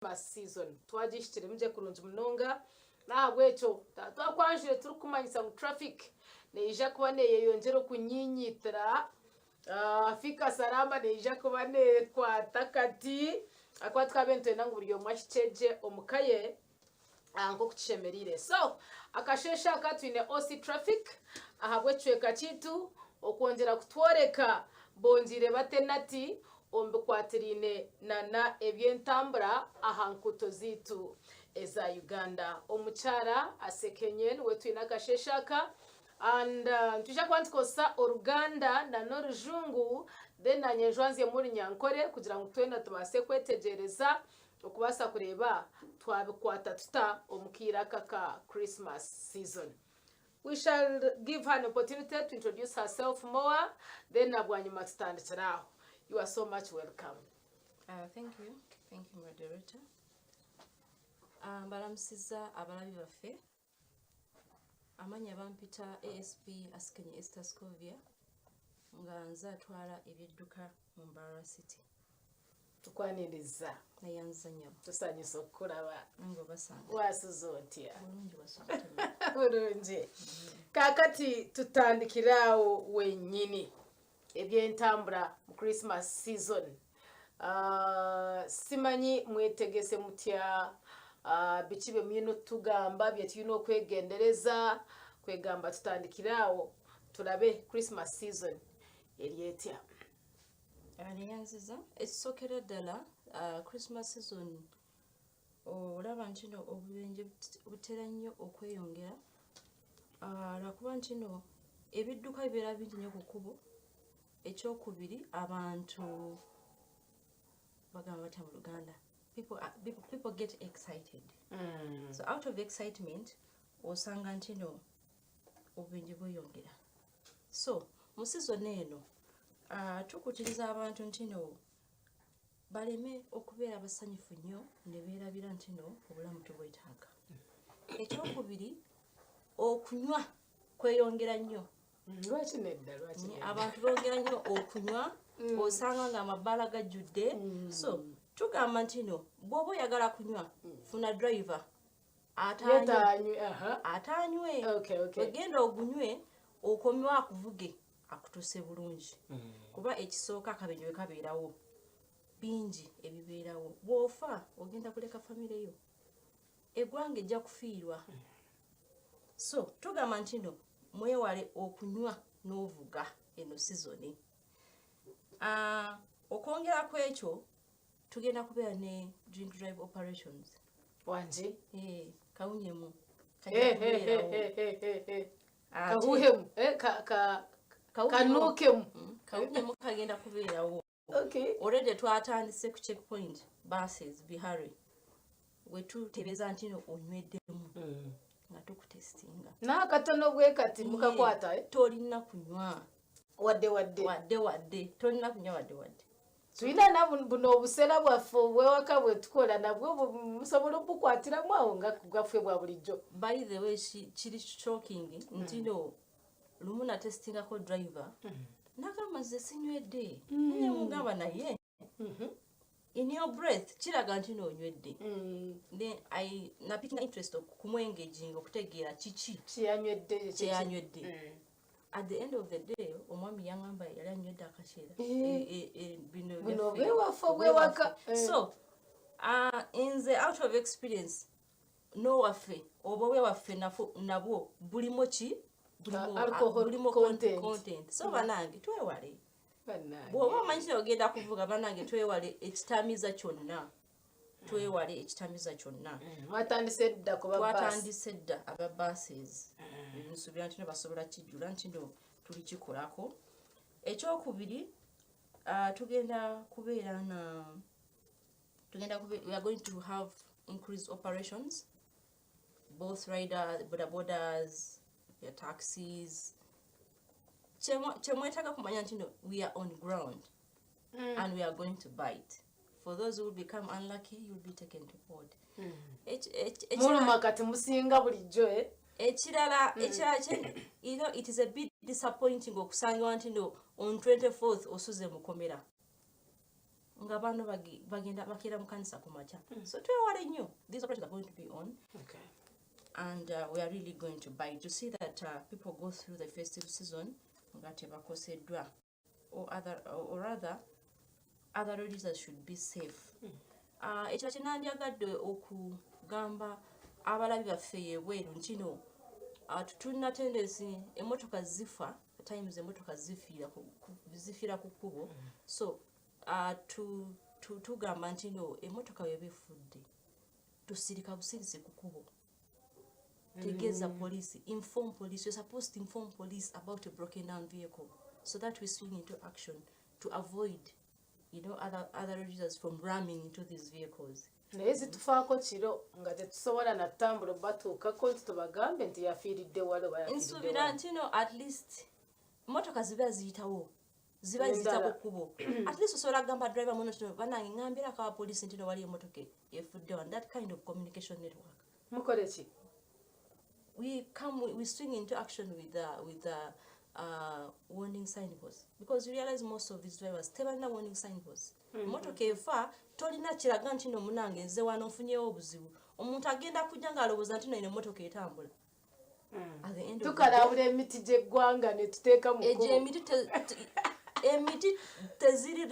Christmas season twagihikiremu gye kurungi munonga. N'ahabw'ekyo twakwanjwire turikumanyisa ngu traffic neija kuba neeyeyongyera okunyinyitira. Ah, Fika Salama neija kuba neekwata akati ahakuba tukabaire nitwenda ngu buri omwe ahikye gye omu ka ye ah, nk'oku kishemereire. So, akasheeshe aka twine OC Traffic ahabw'ekicweka kyaitu okwongyera kutworeka bongyeire bata enati omu bikwatiraine nana eby'entambura aha nkuuto zaitu eza Uganda. Omukyara Asekenye niwe twine akasheeshe aka and nitwija kuba nitukozesa Oruganda nana Orujungu then nanye njwanzyemu Orunyankore kugira ngu twena tubaase kwetegyereza okubaasa kureeba twabikwata tuta omu kaire aka ka Christmas season. We shall give her an opportunity to introduce herself more then na bwanyima tutandikire aho. You are so much welcome. Thank you. Thank you, moderator. Mbalamusiza abalabi baffe. Amanya bampita ASP Asikenye Esther Scovia nga nze atwala ebyedduka mu Mbarara City. Tukwaniriza. Neyanziza nyabo. Tusanyusa okukuraba. Nange obasanga. Wasuze otya? Bulungi wasuze otya? Bulungi. Kakati tutandikire awo wenyini ebyentambura mu Christmas season. Simanyi mwetegese mutya, biki bye mwine otugamba bye twine okwegendereza kwegamba tutandikire awo turabe Christmas season eri etya. Neyanziza ekisookera ddala Christmas season olaba nti no obubenje butera nnyo okweyongera lwakuba nti no ebidduka bibeera bingi nnyo ku kkubo. Ekyokubiri abantu bagamba batya mu Luganda, people get excited. So out of excitement osanga nti no obubenje bweyongera. So mu season eno tukutiriza abantu nti no baleme okubeera abasanyufu nnyo ne beerabira nti no obulamu tubwetaaga. Ekyokubiri okunywa kweyongera nnyo. Lwaki nedda, lwaki nedda? Abantu bongera nnyo okunywa, osanga nga amabaala gajjudde. So tugamba nti no bw'oba oyagala kunywa funa driver atanywe, atanywe. Ogenda ogunywe okomyewo akuvuge akutuuse bulungi. Kuba ekisooka akabenje bwe kabeerawo bingi ebibeerawo, bw'ofa ogenda kuleka famire yo, eggwanga ejja kufiirwa. So tugamba nti no mwewale okunywa n'ovuga eno season. Okwongera ku ekyo tugenda kubeera ne drink drive operations. Wangi? Kawunyemu. Kahuhemu, kanuukemu. Kawunyemu kagenda kubeerawo. Already twatandise ku checkpoint buses Bihari wetutebeeza nti no onyweddemu nga tukutestinga. N'akatono bwe kati mukakwata, eh? Tolina kunywa. Wadde wadde. Wadde wadde, tolina kunywa wadde wadde. Tulina na buno obusera bwaffe obwewaka bwe tukola nabwo musobola obukwatiramu awo nga bwaffe bwa bulijjo. By the way, kiri shocking nti no lumu natestingako driver nagamba nze sinywedde, naye mugamba naye in your breath kiraga nti noonywedde. Then I napickinga interest okumwengaging okutegeera kiki kyeyanywedde. Kyeyanywedde. At the end of the day omwami yaŋŋamba yali anywedde akaceera. Bino Buno byaffe. obwewaffe obwewaka. So nze out of experience nowaffe oba obwewaffe nabwo bulimu ki? Bulimu, Alcohol bulimu content. Content. So banange twewale. Bannange. Bw'oba omanyi kino ogenda kuvuga, banange twewale ekitamiza kyonna, twewale ekitamiza kyonna. Mwatandise dda kuba bus. Twatandise dda aba buses, nsuubira nti no basobola kijjula nti no tuli kikolako. Ekyokubiri tugenda kubeera na tugenda we are going to have increased operations, both rider boda bodas, your taxis. Kyemwetaaga kumanya nti no we are on ground and we are going to bite. For those who will become unlucky, you will be taken to court. Muluma kati musinga bulijjo, eh? Ekirala it is a bit disappointing okusangibwa nti no on 24th osuze mukomera. Nga bano bagenda bakeera mu kanisa ku makya. So twewale nnyo. These operations are going to be on and we are really going to buy to see that people go through the festive season nga tebakoseddwa, or rather other road users should be safe. Ekira kyenandyagadde okugamba abalabi baffe yebweru nti no tulina tendency, emotoka zifa, at times emotoka zifiira ku kkubo. So tugamba nti no emotoka weba efudde, tusirika busirisi ku kkubo, tegeeza police, inform police. You're supposed to inform police about a broken down vehicle so that we swing into action to avoid other road users from ramming into these vehicles. Naye zitufaako kiro nga tetusobola natambula batuukako nti tubagambe nti yafiiridde wali oba yafiiridde Nsuubira wali. nti no at least motoka ziba ziyitawo, ziba ziyita Endala. ku kkubo. At least osobola kugamba driver muno nti no, banange ŋŋambirako abapoliisi nti no wali emotoka efudde wano. That kind of communication network. Mukole ki? We swing into action with the warning signposts, because you realize most of these drivers tebalina warning signposts. Emotoka efa, tolina kiraga nti no munange nze wano nfunyewo obuzibu. Omuntu agenda kujja ng'alowooza nti no ino emotoka etambula. At the end of the day, Tukalabula emiti gy'eggwanga ne tuteeka mu egyo kkubo. Emiti teziri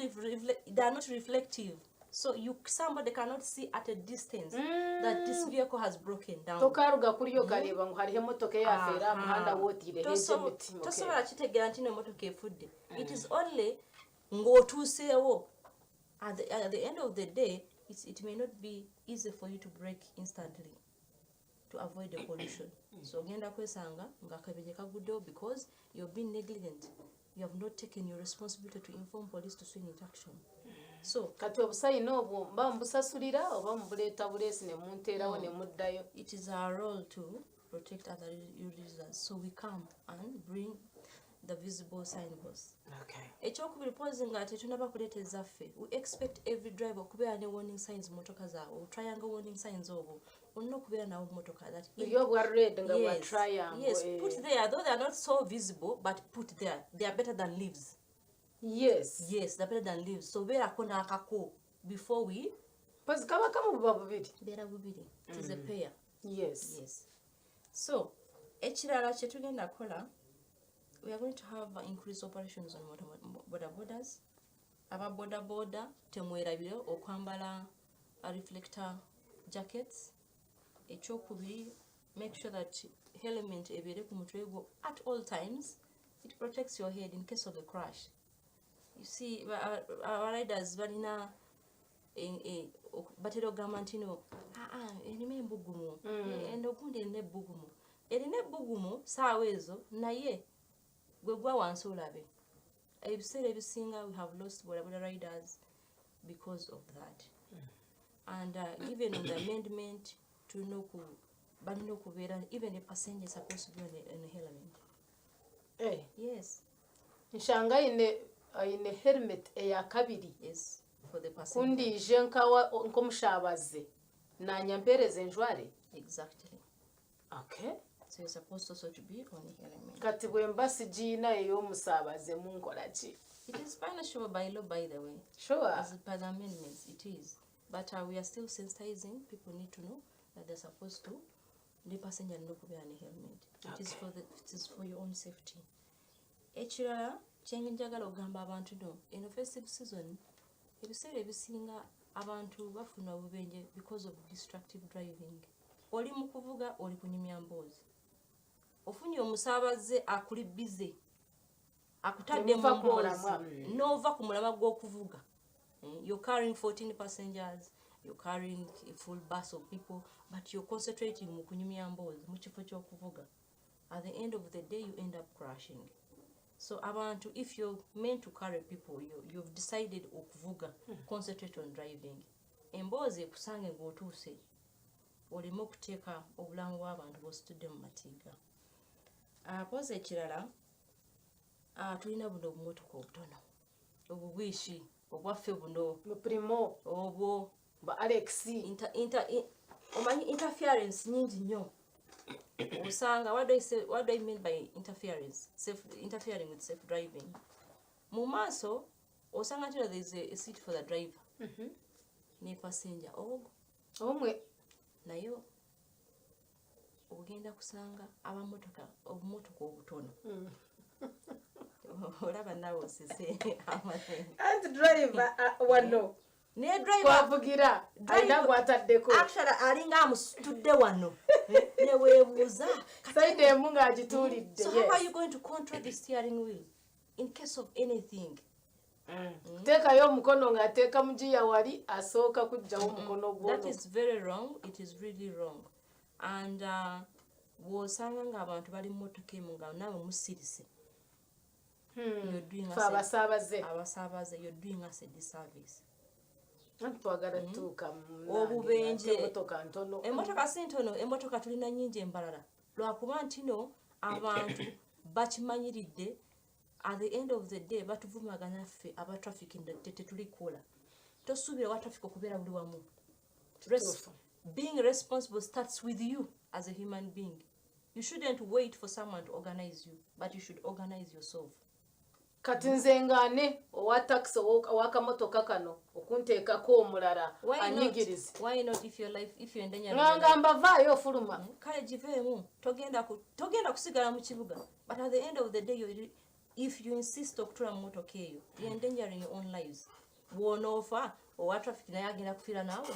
they are not reflective, so you somebody cannot see at a distance that this vehicle has broken down. Tokaruga kuri yo kareba ngo hariho emotoka eyafeera aha muhanda wootiireho egyo emiti. Okay. Tosobola kitegeera nti no emotoka efudde. It is only ng'otuuseewo. At the end of the day, it may not be easy for you to brake instantly to avoid the collision. So ogenda kwesanga ng'akabenje kaguddewo because you've been negligent. You have not taken your responsibility to inform police to swing into action. So Kati obusayina obwo mba mubusasulira oba mubuleeta buleesi ne munteerawo ne muddayo? It is our role to protect other users, so we come and bring the visible signposts. Ekyokubiri, pozi nga tetunaba kuleeta ezaffe, we expect every driver okubeera ne warning signs mu motoka zaabwe, triangle warning signs obwo olina okubeera nawo mu motoka that Buri obwa red nga bwa Yes, triangle. yes, put there, though they are not so visible, but put there. They are better than leaves. Yes, they're better than leaves. So beerako n'akako before we Pozi kaba kamu buba bubiri. Beera bubiri. It is a pair. Yes. So ekirala kyetugenda kukola, we are going to have increased operations on boda bodas. Aba boda boda, temwerabire okwambala reflector jackets. Ekyokubiri, make sure that helmet ebeere ku mutwe gwo at all times. It protects your head in case of a crash. You see, aba riders balina batera okugamba nti no aa erina embugumu. Eno gundi erina ebbugumu, erina ebbugumu saawa ezo, naye gwe gwa wansi olabe. Ebiseera ebisinga we have lost bodaboda riders because of that. And given on the amendment, tulina oku balina okubeera, even a passenger is supposed to be on a helmet. Yes. Nshanga aine helmet eya kabiri. Yes, for the passenger. Kundije nk'omushabaze nanyampereza enjware. Exactly. So you're supposed also to be on a helmet. Kati bwe mba sigiina ey'omusaabaze munkola ki? It is punishable by law, by the way. As per the amendments, it is. But we are still sensitizing. People need to know that they're supposed to. The passenger alina okubeera ne helmet. It is it is for your own safety. Ekirala kyenjagala okugamba abantu, no eno festive season, ebiseera ebisinga abantu bafuna obubenje because of distractive driving. Oli mu kuvuga, oli kunyumya mboozi, ofunye omusaabaze akuli busy, akutadde mu Nemuva ku mboozi, mulamwa. N'ova ku mulamwa gw'okuvuga. You're carrying 14 passengers, you're carrying a full bus of people, but you're concentrating mu kunyumya mboozi mu kifo ky'okuvuga. At the end of the day, you end up crashing. So abantu, if you're meant to carry people, you've decided okuvuga, concentrate on driving. Emboozi ekusange ng'otuuse, oleme okuteeka obulamu bw'abantu b'ositudde mu matiga. Pozi ekirala, tulina buno obumotoka obutono obubwishi obwaffe buno. Mu Premio. Obwo. Ba Alex. Omanyi interference nyingi nnyo osanga. What do I say, what do I mean by interference? Safe, interfering with safe driving. Mu maaso Osanga nti there is a seat for the driver ne passenger ogwo Omwe. Naye ogenda kusanga abamotoka, obumotoka obutono. Olaba naawe osese. Anti driver wano Naye driver kwavugira alina gwataddeko. Actually alinga amusitudde wano neweebuuza side emu ng'agituulidde. So how are you going to control the steering wheel in case of anything? Teekayo omukono ng'ateeka mugiya wali asooka kuggyawo omukono gwo. That is very wrong. It is really wrong. And bw'osanga ng'abantu bali mu motoka emu nga naawe musirise, you're doing fe abasaabaze. Abasaabaze, you're doing us a disservice. Anti twagala tutuuka. Obubenje. Emotoka ntono. Emotoka si ntono, emotoka tulina nnyingi embalala, lwakuba nti no abantu bakimanyiridde. At the end of the day batuvumagana ffe aba traffic tetulikola. Tosuubira wa traffic okubeera buli wamu. Kituufu. Being responsible starts with you as a human being. You shouldn't wait for someone to organize you, but you should organize yourself. Kati nze ngaane owa takisi, owakamotoka kano okunteekako omulala Why not? anyigirize? Why not? If your life, if you're in danger, nga ngamba vaayo ofuluma. Kale giveemu, togenda kusigala mu kibuga. But at the end of the day, if you insist okutula mu motoka eyo, you're endangering your own lives. Bw'onoofa, owa traffic naye agenda kufiira naawe.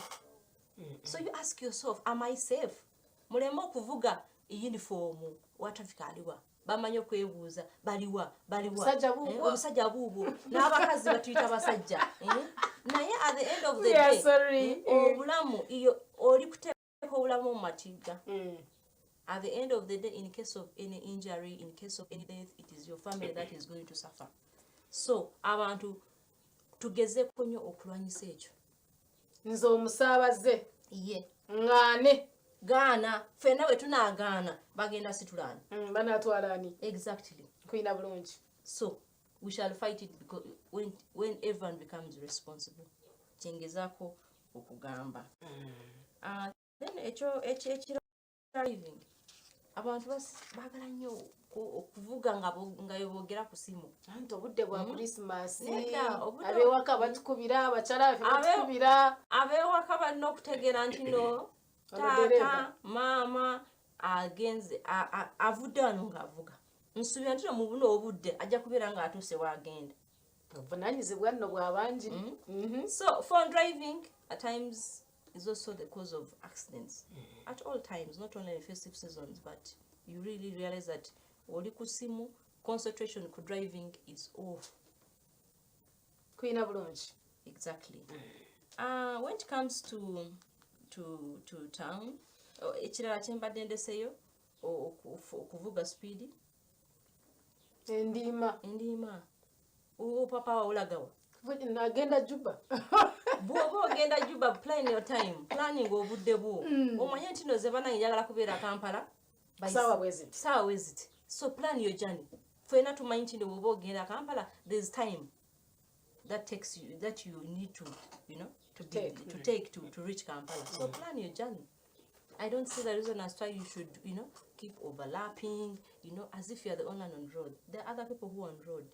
So you ask yourself, am I safe? Muleme okuvuga uniform. Owa traffic aliwa? Bamanyi okwebuuza baliwa, baliwa. Obusajja buubwo. Obusajja buubwo n'abakazi batuyita basajja. Eh? Naye at the end of the We are day, sorry. Obulamu iyo oli kuteeka obulamu mu matigga. At the end of the day, in case of any injury, in case of any death, it is your family that is going to suffer. So abantu tugezeeko nnyo okulwanyisa ekyo. Nze omusaabaze ye ŋŋaane. Gaana, ffenna bwe tunaagaana bagenda situlaani. Banaatwala ani? Exactly. Nkulina bulungi. So we shall fight it because when everyone becomes responsible, kyengezaako okugamba. Then ekyo ekira driving, abantu baagala nnyo okuvuga nga boogera ku simu. Anti obudde bwa Krisimaasi. Nedda, ab'ewaka batukubira, abakyala baffe batukubira. Ab'ewaka balina okutegeera nti no Ono taata, dereva. Maama agenze, avudde wano ng'avuga, nsuubira nti no mu buno obudde ajja kubeera ng'atuuse w'agenda. Obuvunanyizibwa nno bwabangi. So phone driving at times is also the cause of accidents at all times, not only in festive seasons, but you really realize that oli ku simu, concentration ku driving is off. Kulina bulungi. Exactly. When it comes to town, oh, ekirala kyembadde ndeseyo, okuvuga speed. Endiima. Endiima, opapa wawulagawa? Nagenda Juba. Bw'oba ogenda Juba, plan your time, planning obudde bwo, omanye nti no ze banange njagala kubeera Kampala Saawa bwe ziti. Saawa bwe ziti. So plan your journey. Ffenna tumanyi nti no bw'oba ogenda Kampala, there's time that takes you, that you need to you know to, be, take. To take to reach Kampala. So plan your journey. I don't see the reason as to why you should keep overlapping, as if you are the only one on road. There are other people who are on road.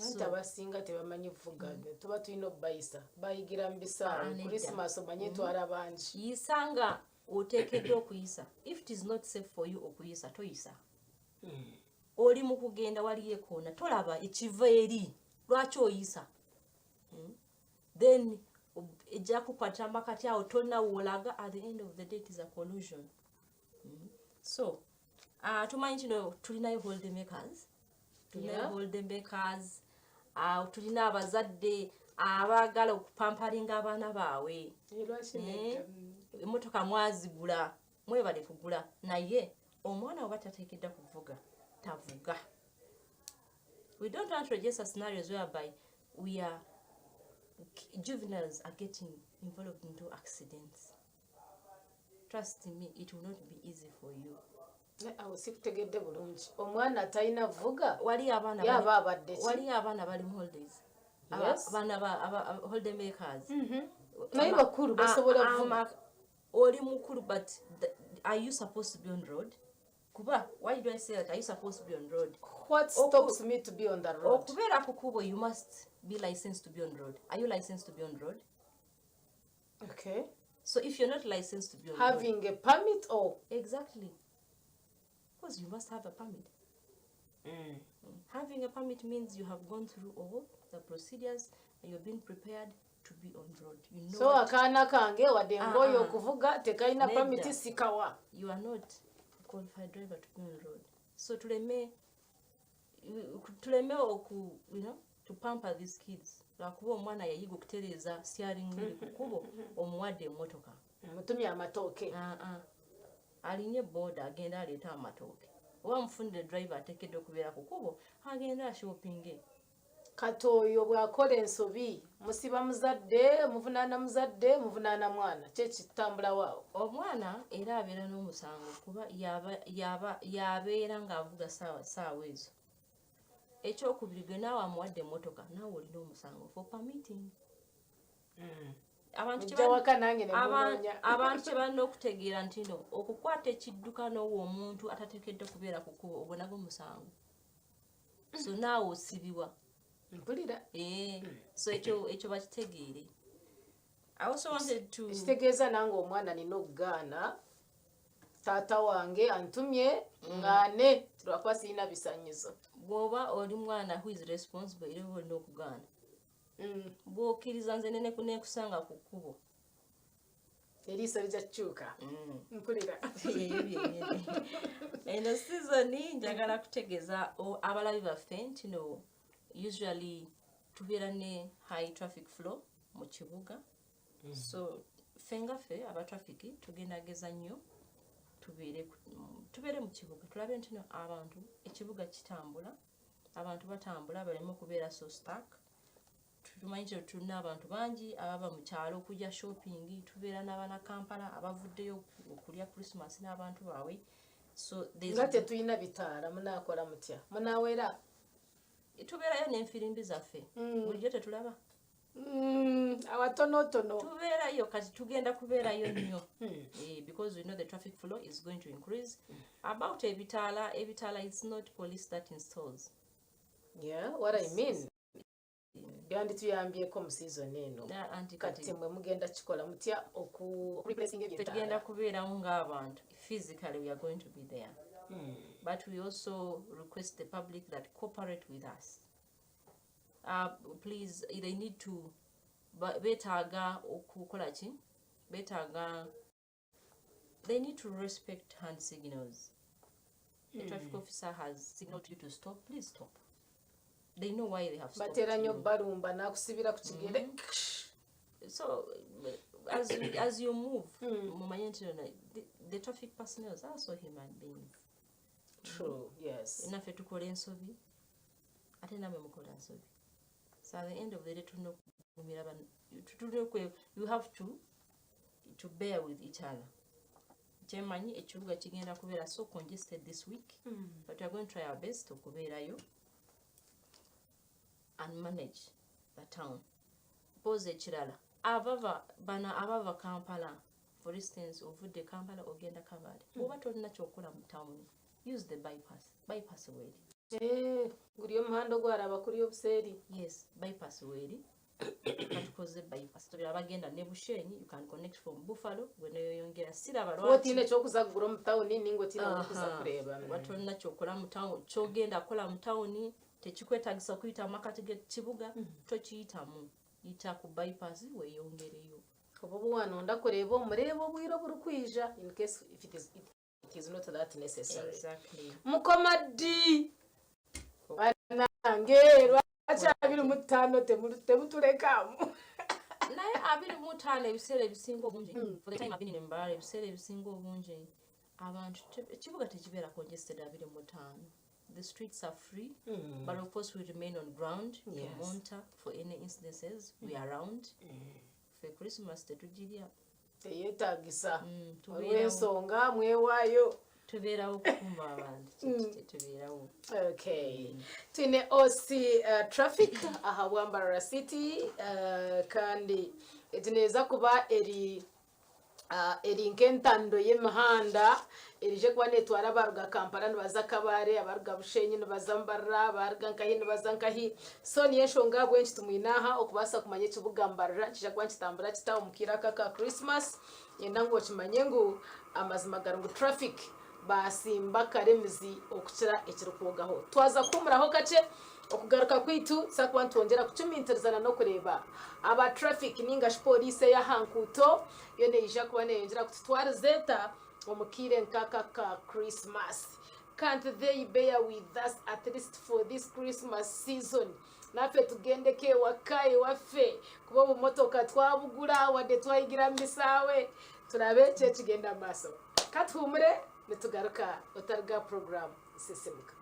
Anti abasinga tebamanyi kuvuga, tuba tulina okubayisa, bayigira mu bisaawe. Ah, nedda. Krisimaasi omanye etwala bangi. Yisa nga oteekeddwa okuyisa. If it is not safe for you okuyisa, toyisa. Oli mu kugenda, waliyo ekoona, tolaba ekiva eri, lwaki oyisa? Then ejja kukwatira makati awo, tolina woolaga. At the end of the day, it is a collision. So tumanyi kino, tulinayo holiday makers, tulinayo holiday makers, tulina abazadde abaagala okupamparinga abaana baabwe. Eh, lwaki nedda? Emotoka mwazigula, mwebale kugula, naye omwana oba tateekeddwa kuvuga, tavuga. We don't want to register scenarios whereby we are juveniles are getting involved into accidents. Trust me, it will not be easy for you. Naye awo sikutegedde bulungi, omwana talina vuga Wali abaana ye aba abadde ki? Waliyo abaana bali mu holidays. Abaana holiday makers. Naye bakulu basobola kuvuga. Oli mukulu, but are you supposed to be on road? Kuba why do I say that? Are you supposed to be on road? What stops me to be on the road? Okubeera ku kkubo, you must be licensed to be on road. Are you licensed to be on road? Okay. So if you're not licensed to be on road, Having a permit or exactly, because you must have a permit. Having a permit means you have gone through all the procedures and you've been prepared to be on road. You know so what akaana kange wadde Ah, ng'oyo ah. okuvuga tekalina Nedda. permit sikawa. You are not a qualified driver to be on road. So tuleme oku to pamper these kids, lwakuba omwana yayiga okutereeza steering wheel ku kkubo, omuwadde emmotoka. Mutumye amatooke. Ah, ah. Alinye boda agenda aleeta amatooke, oba mufunire driver ateekeddwa okubeera ku kkubo agenda ashoppinge. Kati oyo bw'akola ensobi, musiba muzadde, muvunaana muzadde, muvunaana mwana, kyekitambulawo awo? Omwana era abeera n'omusango kuba yabeera ng'avuga saawa ezo. Ekyokubiri, gwe naawe amuwadde emmotoka, naawe olina omusango for permitting. Abantu Mujja kye waka nange ne munoonya. Abantu kye balina okutegeera nti no okukwata ekidduka n'owa omuntu atateekeddwa kubeera ku kkubo, ogwo nagwo musango, so naawe osibibwa. Mpulira. Eh, so ekyo bakitegeere. I also wanted to Ekitegeeza nange omwana nina okugaana, taata wange antumye, ŋŋaane lwakuba sirina bisanyizo. Bw'oba oli mwana who is responsible, era oba olina okugaana. Bw'okkiriza, nze nene nekusanga ku kkubo. Eriiso lijja kukyuka. Mpulira. Ebyo byennyini. Eno season njagala kutegeeza abalabi baffe nti no usually tubeera ne high traffic flow mu kibuga, so ffe nga ffe aba traffic tugenda geza nnyo tubeere mu kibuga, tulabe nti no abantu ekibuga kitambula, abantu batambula, baleme okubeera so stuck. Tumanyi nti tulina abantu bangi abava mu kyalo okujja shopping, tubeera n'Abanakampala abavuddeyo okulya Christmas n'abantu baabwe, so there's Nga tetulina bitaala, munaakola mutya? Munaawera? Tubeerayo n'enfirimbi zaffe. Bulijjo tetulaba? Awatonotono. Tubeerayo, kati tugenda kubeerayo nnyo. Eh, because we know the traffic flow is going to increase. About ebitaala, ebitaala, it's not police that installs. Yeah, what I mean, byandituyambyeko mu season eno. Anti kati kati mwe mugenda kikola mutya oku replacing ffe tugenda ebyetaala? Kubeerawo ng'abantu. Physically we are going to be there, but we also request the public that cooperate with us. Please, they need to beetaaga okukola ki, beetaaga, they need to respect hand signals. The traffic officer has signaled you to stop, please stop. They know why they have stopped Batera nnyo you. Balumba n'akusibira ku kigere. So as you move, mumanye nti no, the traffic personnel are also human beings. True, yes. Naffe tukola ensobi, ate namwe mukola ensobi, so at the end of the day tulina okugumira tulina you have to bear with each other. Kyemanyi, ekibuga kigenda kubeera so congested this week, but we are going to try our best okubeerayo and manage the town. Mpozi ekirala, abava bano abava Kampala, for instance, ovudde Kampala ogenda Kabale, oba tolina kyokola mu town, use the bypass. Bypass weeri. Eh, guri omuhanda ogwaraba kuri obuseeri. Yes, bypass weeri. Katukoze bypass, tobera abagenda ne Bushenyi, you can connect from Buffalo gwe neyoyongera siraba. Kuba otiine ekyokuza kugura omu tawuni ninga otiine wokuza kureeba. Oba tolina kyokola mu town, kyogenda kukola mu tawuni tekikwetagisa okuyita mu makati g'ekibuga, tokiyitamu, yita ku bypass weeyongereyo. Oba obuwanonda kureeba omureeba obwire oburikwija, in case if it is not that necessary. Exactly. Mukoma ddi banange? Lwaki 25 temutulekaamu? Naye 25, ebiseera ebisinga obungi, for the time I've been in Mbale, ebiseera ebisinga obungi abantu ekibuga tekibeera congested 25. The streets are free, but of course we remain on ground to monitor for any incidences. We are around. Fe Christmas tetugirya. Teyeetagisa. Tubeerawo. Olw'ensonga mwewaayo. Tubeerawo okukuuma abantu. Tubeerawo. Okay, twine OC traffic aha Bwambarara City, kandi egi neeza kuba eri Eri nk'entando y'emihanda erije kuba neetwara abaruga Kampala nibaza Kabale, abaruga Bushenyi nibaza Mbarara, abaruga nkahi nibaza nkahi. So niyo enshonga ahabw'enki tumwine aha okubaasa kumanya ekibuga Mbarara nikiija kuba nikitambura kita omu kaire aka aka Christmas. Niinyenda ngu okimanye ngu amazima gari ngu traffic baasimba kare emizi okukira ekirikwogaho. Twaza kuhuumuraho kakye, okugaruka kwaitu tuza kuba nitwongyera kucumiintirizana n'okureeba aba traffic nainga shi pooriisi ey'aha nkuuto yo neija kuba neeyongyera kututwariza eta omu kaire nk'aka ka Christmas. Can't they bear with us at least for this Christmas season? Naffe tugendeko ewaka ewaffe kuba obumotoka twabugura wadde twayigira mu bisaawe turabe ki ekigenda mu maaso. Katuhumure nitugaruka otaruga program Sisimuka.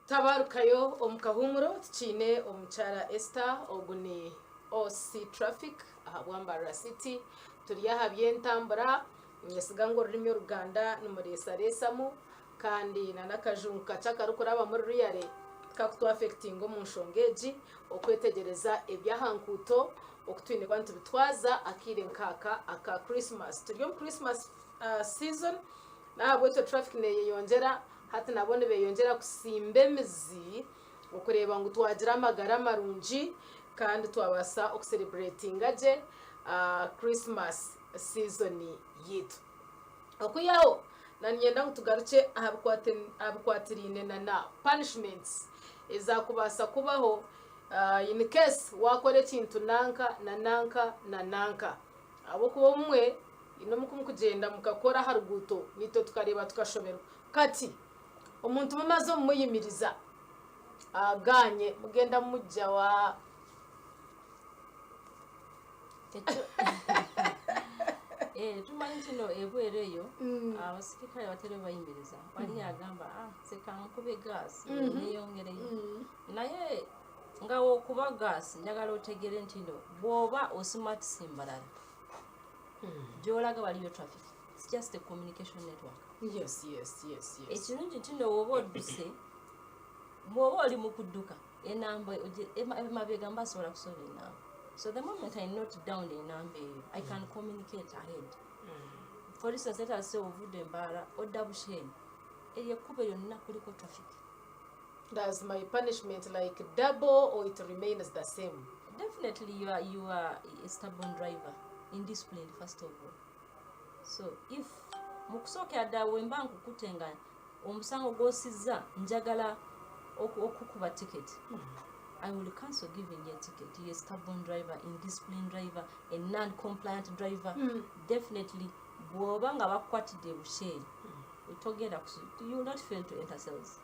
Tabarukayo omu kahuumuro tukiine omukyara Esther ogu ni OC Traffic ahabwa Mbarara City. Turi aha by'entambura ninyesiga ngu orurimi oruganda nimureesareesamu kandi na n'akajungu kakye akarikurabamu ruriyare tikakutwafekitinga omu nshonga egi okwetegyereza eby'aha nkuuto oku twine kuba nitubitwaza akaire nk'aka aka Christmas. Turi omu Christmas season N'ahabw'ekyo traffic neeyeyongyera, hati nabo nibeeyongyera kusimba emizi okureeba ngu twagira amagara marungi kandi twabaasa okuserebureetinga gye Christmas season yaitu. Okwihaho, na niinyenda ngu tugarukye aha bikwatiraine na na punishments ezaakubaasa kubaho in case waakora ekintu nanka na nanka na nanka. Ahabw'okuba obumwe Haine omu ku mukugyenda mukakora aha ruguuto naitwe tukareeba tukashoberwa. Kati omuntu mumaze omumuyimiriza aganye mugenda mumugya wa? Eh, tumanyi kino ebweru eyo abasirikale batera bayimiriza wali agamba ah, nze kankube gaasi neyongereyo naye nga wokuba gaasi njagala otegere nti no bwoba osimatisa embalala gyolaga waliyo traffic. It's just a communication network. Yes. Ekirungi nti no woba odduse, bw'oba oli mu kudduka enamba emabega mbasobola kusoba enamba. So the moment I note down enamba eyo, I can communicate ahead. For instance, let us say ovudde Mbarara odda Bushenyi, eryo ekkubo lyonna kuliko traffic. Does my punishment like double or it remains the same? Definitely you are a stubborn driver, indisciplined first of all. So if mu kusookera ddala wemba nkukute nga omusango gw'osizza njagala okukuba ticket, I will cancel giving you a ticket. You're a stubborn driver, indisciplined driver, a non-compliant driver. Definitely bw'oba nga bakukwatidde Bushenyi togenda you will not fail to enter cells.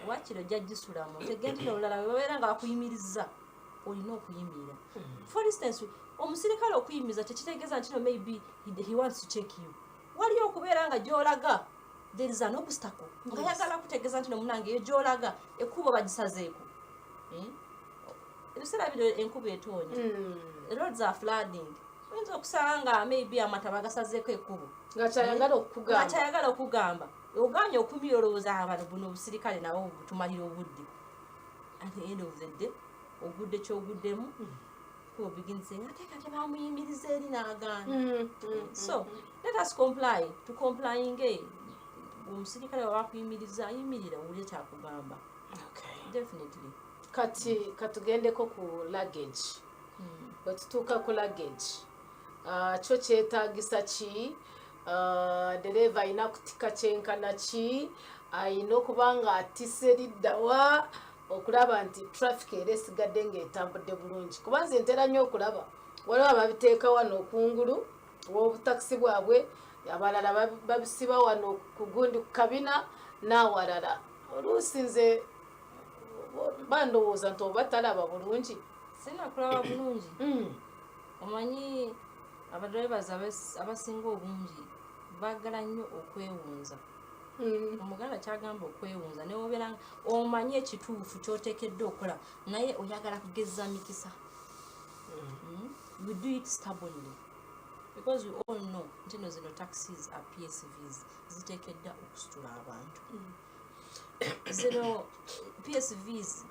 Wakiri ojja gisulamu otegende olulala bwe babeera nga bakuyimiriza olina okuyimirira. For instance, omusirikale okuyimiriza tekitegeeza nti no maybe he wants to check you. Waliyo okubeera nga gy'olaga there is an obstacle nga yagala kutegeeza nti no munange eyo gy'olaga ekkubo bagisazeeko. Eh? Ebiseera bino enkuba etoonya, roads are flooding, oyinza okusanga nga maybe amataba gasazeeko ekkubo. Nga kyayagala okukugamba. Nga kyayagala okugamba oganye okumira olowooza abantu buno obusirikale nabo butumalira obudde. At the end of the day ogudde kyoguddemu, people begin saying ate kati bamuyimiriza eri n'agaana. So let us comply to complying. Omusirikale waba akuyimiriza ayimirira owulire kyakugamba. Definitely. Kati katugendeko ku luggage. Bwe tutuuka ku luggage, kyo kyetaagisa ki? Dereeva alina kutika kyenkana ki? Alina okuba nga atise liddawa okulaba nti traffic era esigadde ng'etambudde bulungi? Kuba nze ntera nnyo okulaba waliwo ababiteeka wano okungulu w'obutakisi bwabwe, abalala babisiba wano ku gundi ku kabina n'awalala. Oluusi nze bandowooza nti oba talaba bulungi. Sinakulaba bulungi. Omanyi abadrivers abasinga obungi baagala nnyo okwewunza. Omuganda kyagamba okwewunza newobeera nga omanyi ekituufu kyoteekeddwa okukola naye oyagala kugeza mikisa. You do it stubbornly. Because we all know nti no zino taxis are PSVs, ziteekeddwa okusitula abantu. Zino PSVs,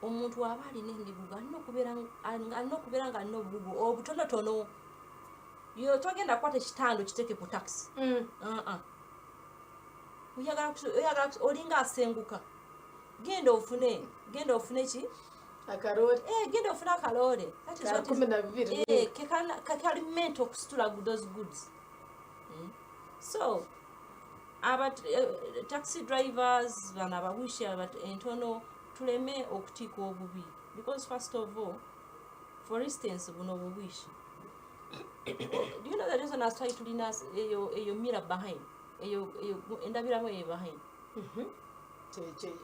omuntu aba alina emigugu, alina okubeera nga alina obugugu obutonotono. Yo togenda kukwata ekitanda okiteeke ku taxi. Uh-uh. Oyagala olinga asenguka, genda ofune ki? Akaroore. Eh, genda ofune akaloore. That is ka what is- 12. Eh, kekali meant okusitula those goods. So aba taxi drivers bano abawishi entono, tuleme okutiika obubi, because first of all, for instance, buno obuwishi, do you know the reason as why tulina eyo mirror behind, eyo endabiramu eyo behind?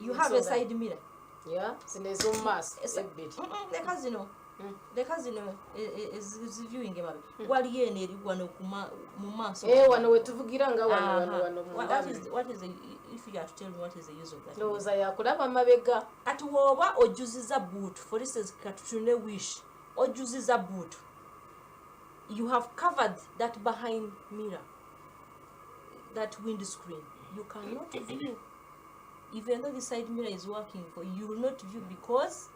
You have a side mirror. Ya, zino ez'omu maaso ebbiri. Leka zino. Leka zino ziviewing emabe. Waliyo eno eri wano mu maaso. Eh, wano wetuvugira nga wano wano wano What is what is the, if you are to tell me, what is the use of that? Ndowooza yakulaba mabega. Kati woba ojuziza boot, for instance, katutune Wish, ojuziza boot, you have covered that behind mirror, that windscreen. You cannot view. Even though the side mirror is working for you, you will not view because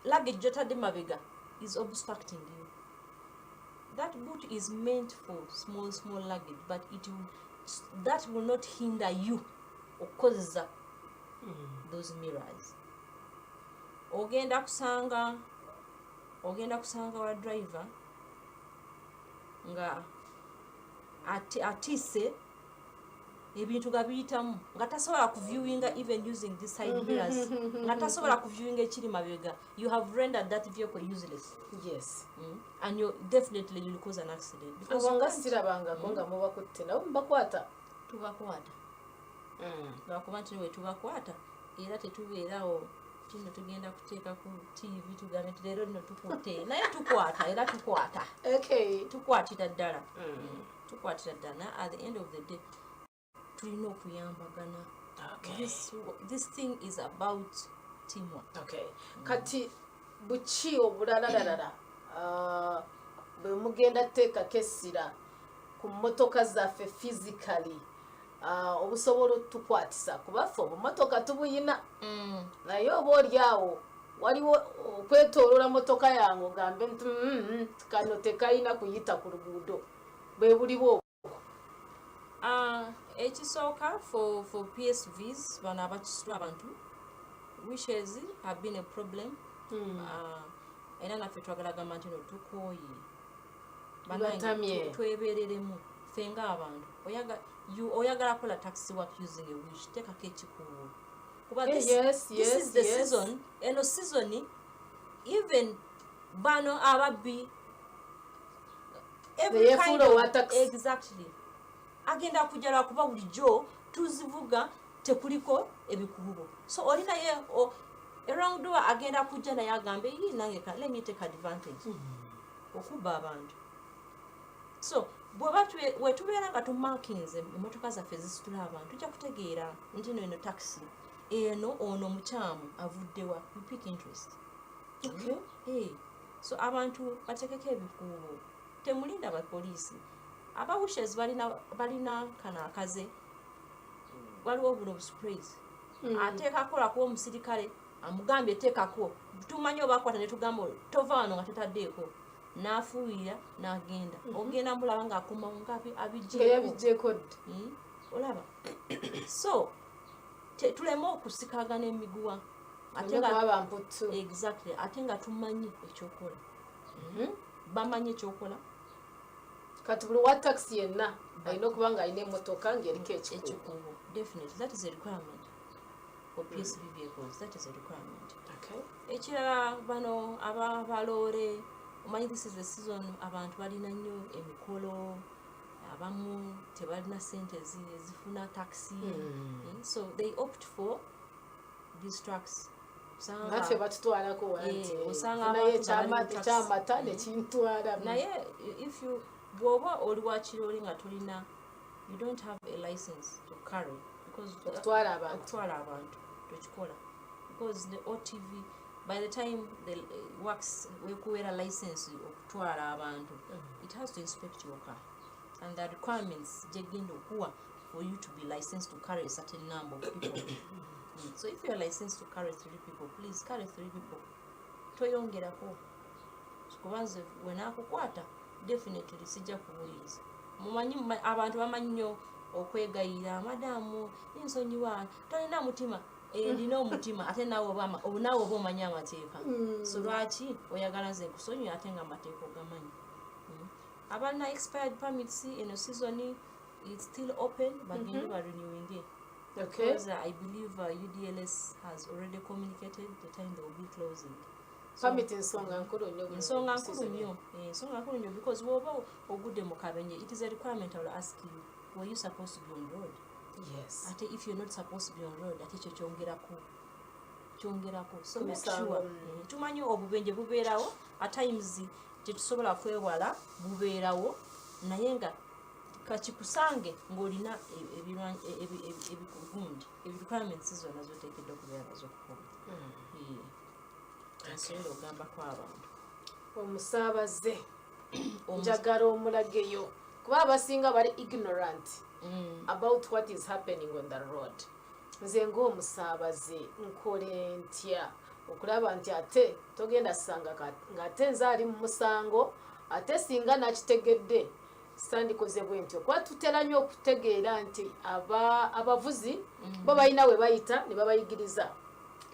luggage gyotadde mabega is obstructing you. That boot is meant for small, small luggage, but it will that will not hinder you okukozesa those mirrors. Ogenda kusanga wa driver nga atiise ebintu nga biyitamu, nga tasobola kuviewinga even using the side mirrors, nga tasobola kuviewinga ekiri mabega. You have rendered that vehicle useless. And you definitely you'll cause an accident because abo you nga can't. Sirabangako nga mubakutte, nabo mubakwata? Tubakwata, lwakuba nti we tubakwata era tetubeerawo kino tugenda kuteeka ku TV tugambe nti leero nno tukutte, naye tukwata, era tukwata. Tukwatira ddala. Tukwatira ddala, naye at the end of the day tulina okuyambagana. This thing is about teamwork. Okay, kati buki obulalalalala bwe mugenda teekako essira ku mmotoka zaffe physically, obusobola otukwatisa? Kuba ffe obumotoka tubuyina, naye oba oli awo waliwo okwetoolola motoka yange ogambe nti kano tekayina kuyita ku luguudo," bwe buliwo obwo? Ekisooka, for PSVs, bano abakisitula abantu, wishes have been a problem. Era naffe twagala gamba nti no tukooye. Bannange, Batamye. Twebereremu ffe ng'abantu. Oyagala kola taxi work using a Wish, teekako ekikuubo, kuba this is the season. Eno season, even bano ababbi, every Neyefuula kind of- owa taxi. Exactly, agenda kujja lwakuba bulijjo tuzivuga tekuliko ebikuubo, so oli naye wrongdoer agenda kujja naye agambe, "Yii, nange let me take advantage," okubba abantu. So bweba wetubeera nga tumakinze emotoka zaffe zisitula abantu, tujja kutegeera nti no eno taxi eno, ono mukyamu avuddewa. We pick interest. Hey, so abantu batekeko ebikuubo, temulinda bapoliisi. Aba Wishes balina kano akaze, waliwo buno busprays, ateekako lwakuba omusirikale amugambye teekako. Tumanyi obakwata netugamba tova wano nga totaddeeko, n'afuuyira n'agenda. Ogenda mulaba ng'akomawo nga nga abiggyeko. Yabiggyeko ddi? Olaba, so tuleme okusikagana emiguwa ate ate nga kuba bamputu. Exactly, ate nga tumanyi ekyokola, bamanyi ekyokola. Kati buli wa taxi yenna alina okuba nga alina emmotoka ng'eriko ekikuubo? Ekikuubo, definitely, that is a requirement for PSV vehicles, that is a requirement. Ekirala, bano abaloore, omanyi this is the season abantu balina nnyo emikolo, abamu tebalina sente ezifuna taxi. So they opt for these trucks. Naffe batutwalako wanti Eh, osanga funayo abantu nga bali mu taxi. ekyamata nekintwala. Naye if you bw'oba oli wakiroli nga tolina, you don't have a license to carry, because okutwala abantu. Okutwala abantu tokikola, because the OTV By the time the works wekuweera license okutwala abantu, it has to inspect your car and the requirements gyegenda okuwa for you to be licensed to carry a certain number of people. So if you are licensed to carry three people, please carry three people, toyongerako, kuba nze wenakukwata definitely sijja kuwuliriza. Mumanyi abantu bamanyi nnyo okwegayira, "Madamu, nsonyiwa, tolina mutima." Eh, ndina omutima, ate naawe naawe oba omanyi amateeka. So lwaki oyagala nze nkusonyiwe ate nga amateeka ogamanyi? Abalina expired permits, eno season is still open, bagende barenewinge. Because I believe UDLS has already communicated the time they will be closing. So, Permit nsonga nkulu nnyo buli ensonga nkulu season. nnyo. Eh, ensonga nkulu nnyo, because bw'oba ogudde mu kabenje, it is a requirement I will ask you, were you supposed to be on road? Ate if you're not supposed to be on road, ate ekyo kyongerako. So make Misango, sure. Eh, tumanyi obubenje bubeerawo at times, tetusobola kwewala, bubeerawo, naye nga kakikusange ng'olina ebigundi, ebi requirements zonna zoteekeddwa okubeera nazo okukola. Eh, nsobola ogambako abantu. Omusaabaze njagala omulageyo, kuba abasinga bali ignorant about what is happening on the road. Nze ng'omusaabaze nkole ntya okulaba nti ate togenda sanga ng'ate nze ali mu musango, ate singa nakitegedde sandikoze bwe ntyo? Kuba tutera nnyo okutegeera nti abavuzi bo balina we bayita ne babayigiriza,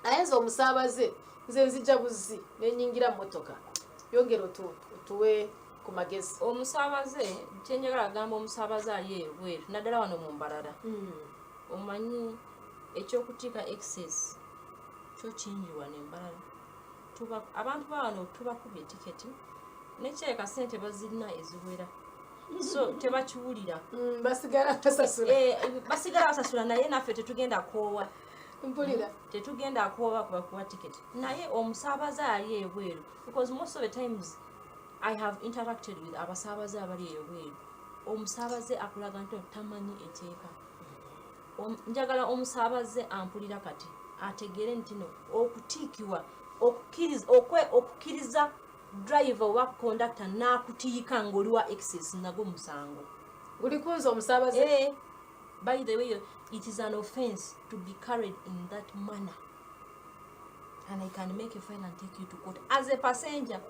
naye nze omusaabaze nze nzija buzi nenyingira mu motoka. Yongera otuwe ku magezi. Omusaabaze, kyenjagala agamba omusaabaze ali ebweru, naddala wano mu Mbarara, omanyi ekyokutiika excess kyo kingi wano eMbarara. Abantu bawano tubakubye tiketi nekyereka sente bazirina eziwera, so tebakiwulira. Basigala basasula. Eh, basigala basasula, naye naffe tetugenda koowa. Mpulira. Tetugenda koowa kubakuwa tiketi, naye omusaabaze ali ebweru, because most of the times I have interacted with abasaabaze abali ebweru, omusaabaze akulaga nti tamanyi eteeka. Njagala omusaabaze ampulira kati ategeere nti no okutiikibwa, okukkiriza driver oba conductor n'akutiika ng'oli wa excess, nagwo musango. Guli kunze omusaabaze. Eh, by the way, it is an offense to be carried in that manner, and I can make a file and take you to court as a passenger.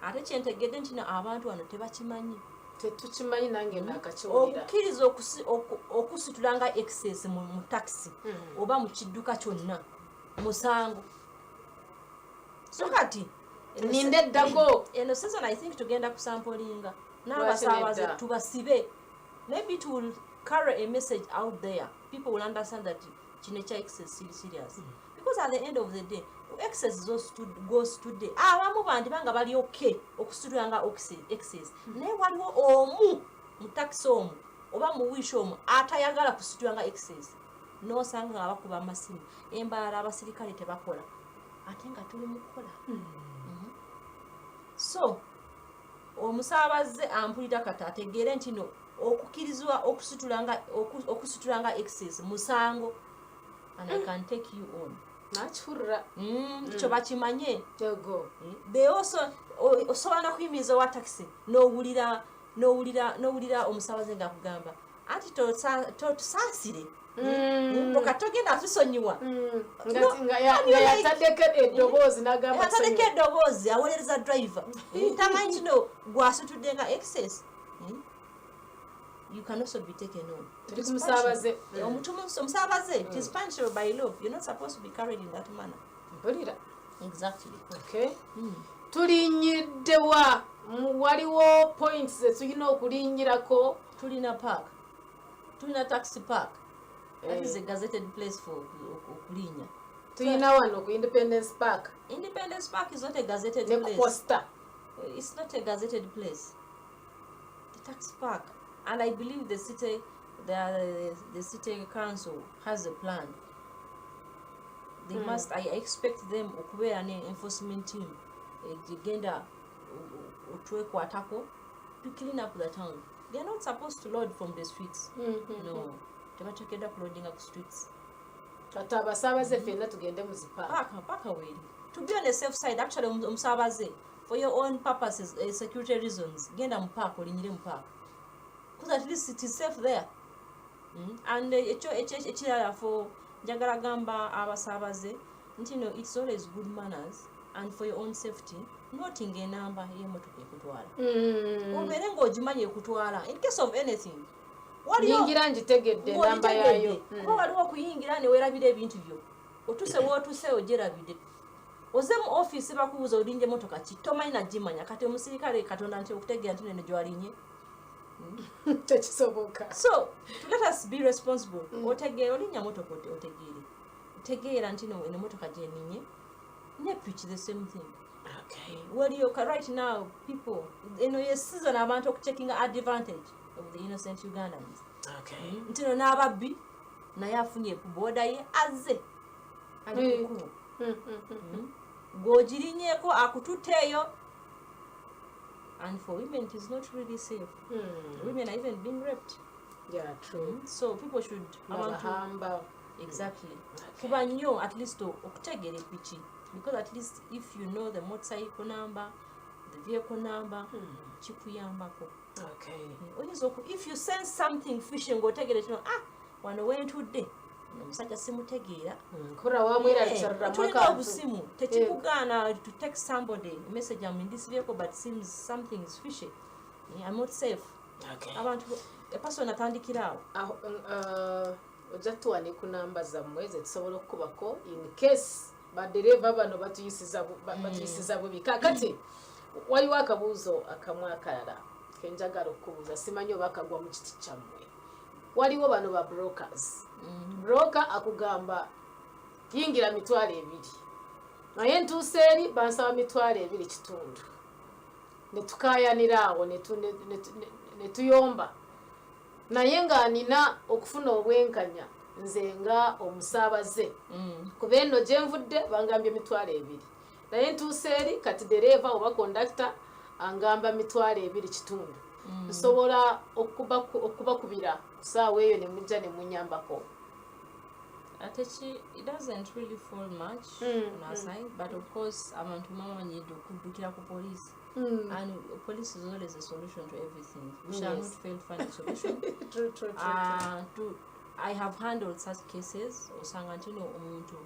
Ate kyentegedde nti no abantu wano tebakimanyi. Tetukimanyi, nange nakakiwulira. Okukkiriza okusitula nga excess mu taxi oba mu kidduka kyonna musango. So kati Ninde eddako. Eno season I think tugenda kusampolinga n'abasaabaze. Nedda? Tubasibe. Maybe it will carry a message out there, people will understand that kino ekya excess siri serious, because at the end of the day, ku excess gositudde, abamu bandiba nga bali okay okusitula nga excess, naye waliwo omu mu takisi omwo oba mu Wish omwo atayagala kusitula nga excess, nosanga nga bakuba amasimu, embalala abasirikale tebakola, ate nga tuli mu kukola. So omusaabaze ampulira kati ategeere nti no okukkirizibwa okusitula nga excess musango, and I can take you on. Nakihurira. Ekyo bakimanye. Tego. They also osobola nokuyimiriza owa taxi n'owulira omusaabaze ngaakugamba anti totusaasire, oka togenda tusonyiwa. Nga nga yataddeko eddoboozi n'agamba. Ataddeko eddoboozi, awolereza driver, tamanyi kino gwasitudde nga excess. You can also be taken on. Tuli ku musaabaze. Eh, omusaabaze, it is punishable by law. You're not supposed to be carried in that manner. Mpulira. Exactly. Okay, tulinyiddewa? Waliwo points zetulina okulinnyirako? Tulina park, tulina taxi park. That is a gazetted place for okulinnya. Tulina wano ku Independence Park. Independence Park is not a gazetted Ne ku place. Posta. It's not a gazetted place, the taxi park, and I believe the city council has a plan. They must, I expect them okubeera ne enforcement team egenda otwekwatako to clean up the town. They are not supposed to load from the streets. No, tebateekeddwa kuloadinga ku streets. Kati abasaabaze ffenna tugende mu zipaaka. Paaka, paaka weeri. To be on the safe side, actually, omusaabaze, for your own purposes, security reasons, genda mu park, olinyire mu park, because at least it is safe there. And ekyo ekirala, for njagala gamba abasaabaze nti no, it's always good manners and for your own safety, noting enamba y'emotoka ekutwala, obeere ng'ogimanyi ekutwala in case of anything. Nyingira ngitegedde enamba yaayo. Kuba waliwo okuyingira neweerabira ebintu byo, otuse wootuse ogyerabidde, oze mu ofiisi bakubuuza olinje motoka ki, tomanyi nagimanya. Kati omusirikale katonda nti okutegeera nti nene gyalinye? Tekisoboka. So to let us be responsible, otegeere olinnya motoka, otegeere, tegeera nti no, eno motoka gyeninye. Ne piki, the same thing. Waliyo right now people, eno ye season abantu okucheckinga advantage of the innocent Ugandans, nti no n'ababbi naye afunye ku booda ye, azze ali kukubo, gw'ogirinyeeko akututteeyo. And for women it is not really safe. Women are even being raped. Yeah, true. So people should, abantu, Nabahamba. Exactly, kuba nnyo at least okutegeera epiki, because at least if you know the motorcycle number, the vehicle number, kikuyambako. Oyinza if you sense something fishy, ng'otegeera kino, ah, wano wentudde ono omusajja simutegeera. Kura wamweralicariramu Tulina akantu. Obusimu, tekikugaana to text somebody a message, "I'm in this vehicle, but seems something is fishy. I'm not safe." Abantu, a person atandikira awo. Aho, ojja tuwane ku namba zammwe zetusobola okukubako in case badereva bano batuyisiza bubi. Kakati waliwo akabuuzo akamu akalala kenjagala okukubuuza, simanyi oba akagwa mu kiti kyammwe. Waliwo bano ba brokers. Broker akugamba yingira 20,000, naye ntuuse eri bansaba 2,500, netukayanira awo, netuyomba, naye nga nina okufuna obwenkanya nze nga omusaabaze, kuba eno gye nvudde bangambye 20,000, naye ntuuse eri kati dereeva oba kondakita angamba 2,500. Nsobola okubakubira ku saawa eyo ne mujja ne munyambako? Ate ki, it doesn't really fall much on our side, but of course abantu bamanyidde okuddukira ku police, and police is always a solution to everything. We shall not fail to find a solution. True, true, true, true. I have handled such cases, osanga nti no omuntu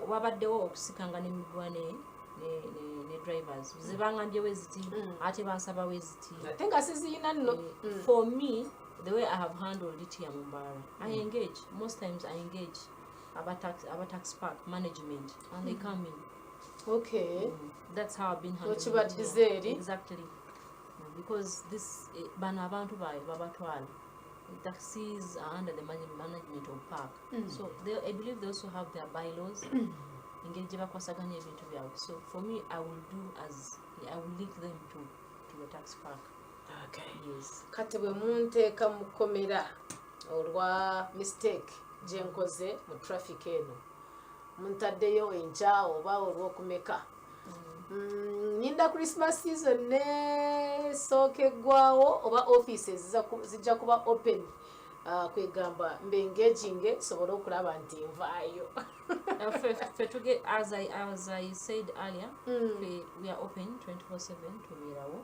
wabaddewo okusikanga nemigwa ne drivers zebangambyewo ziti, ate bansabawo ziti. Ate nga siziyina nno. For me, the way I have handled it here mu Mbarara, I engage, most times I engage aba tax park management and they come in. That's how I've been handling it N'okibaddiza here. Eri. Exactly. Because this bano abantu baabwe babatwala, taxis are under the management of park, so they, I believe they also have their bylaws, engeri gye bakwasaganya ebintu byabwe. So for me, I will do as I will link them to the tax park. Yes. Kati bwe munteeka mu kkomera olwa mistake gye nkoze mu traffic eno, muntaddeyo enkya oba olwokumeka, ninda Christmas season nesooka eggwawo, oba offices zijja kuba open, kwegamba mbe engaging sobole okulaba nti nvaayo? As I said earlier, we are open 24/7, tubeerawo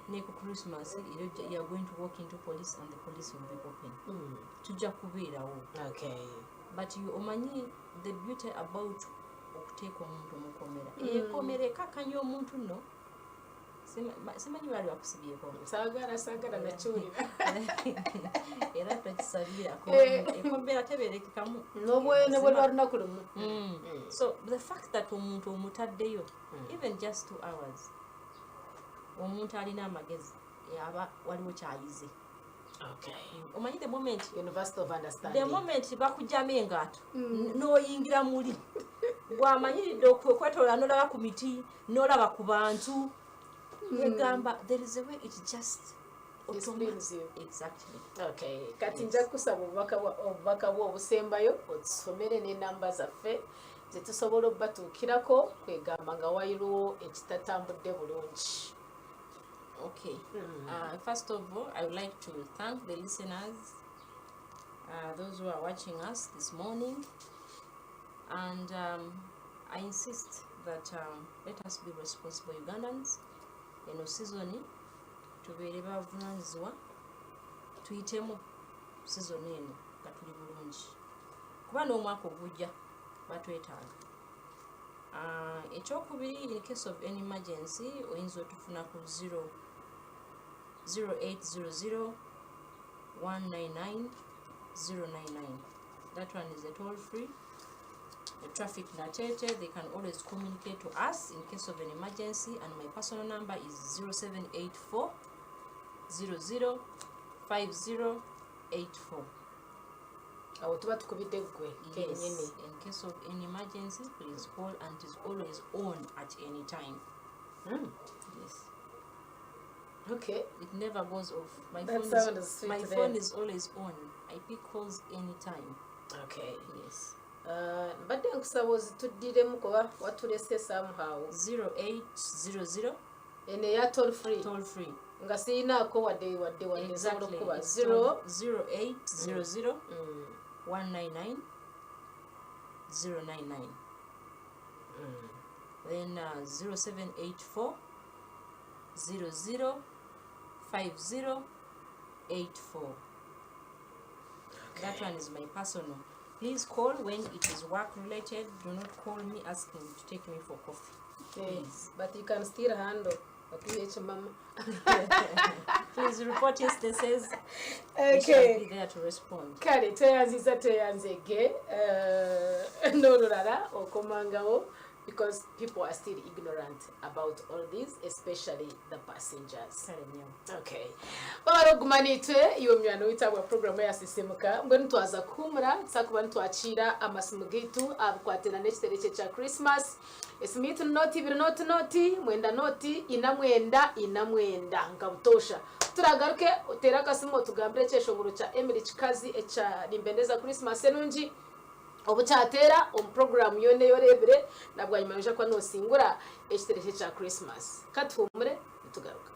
ne ku Christmas era you are going to walk into police and the police will be open. Tujja kubeerawo. But you omanyi the beauty about okuteeka omuntu mukomera, ekomera ekakanya omuntu nno. Simanyi baali bakusibyeko. Saagala, saagala nakiwulira. Era tokisabirako. Ekomera tebeerekekamu. N'obwene bwe lwa lunaku lumu. So the fact that omuntu omutaddeyo even just 2 hours, omuntu alina amagezi aba waliwo kyayize. Omanyi the moment University of Understanding. The moment bakugjamu engaato n'oyingira muli, bw'amanyiridde okwetoola n'olaba ku miti n'olaba ku bantu, egamba there is a way it just Disciplines you. Exactly. Okay, kati nja kusaba obubaka bwo obusembayo, otusomere n'enamba zaffe zetusobola obbatuukirako, kwegamba nga waliwo ekitatambudde bulungi. Okay. First of all, I would like to thank the listeners, those who are watching us this morning. And I insist that let us be responsible Ugandans. Eno season tubeere bavunanyizibwa tuyitemu season eno nga tuli bulungi kuba n'omwaka ogujja batwetaaga. Ekyokubiri, in case of any emergency, oyinza otufuna ku 0 0800 199 099. That one is a toll free. The traffic Natete, they can always communicate to us in case of an emergency, and my personal number is 0784 00 5084. Awo tuba tukubidde ggwe kennyini. Yes, in case of any emergency, please call, and it is always on at any time. Yes. It never goes off. My That phone sound is, is sweet my there. Phone is always on. I pick calls anytime. Yes. Mbadde nkusaba ozituddiremu kuba watulese somehow. 0800. Eno eya toll free. Toll free. Nga siyinaako wadde wadde wadde nsobola okukuba It's 0 0800 199 099. Then 0784 00 5084. That one is my personal. Please call when it is work related. Do not call me asking to take me for coffee. Please. But you can still handle bakuha ekimama. Please report instances. We shall be there to respond. Kale tweyanziza tweyanzege eh, n'olulala okomangawo because people are still ignorant about all this, especially the passengers. Kale nnyo. Okay, babara oguma niitwe iwe munywani waitu bwa programu yasisimuka. Mbwenu twaza kuhumura tusakuba nitwakiira amasimu gaitu abikwatira n'ekitero ekyo ekya Christmas. Esimu yaitu ni 0 2 0 0 9 0 4 9 9 nka butoosha. Turagaruke oteere akasimu otugambire ekyeshongoro kya Emily Kikazi ekya Nimbendeza Christmas enungi obukyateera omu puroguramu yoona ei oreebire na bwanyima noija kuba noosingura ekitero ekyo ekya Christmas. Katuhumure nitugaruka.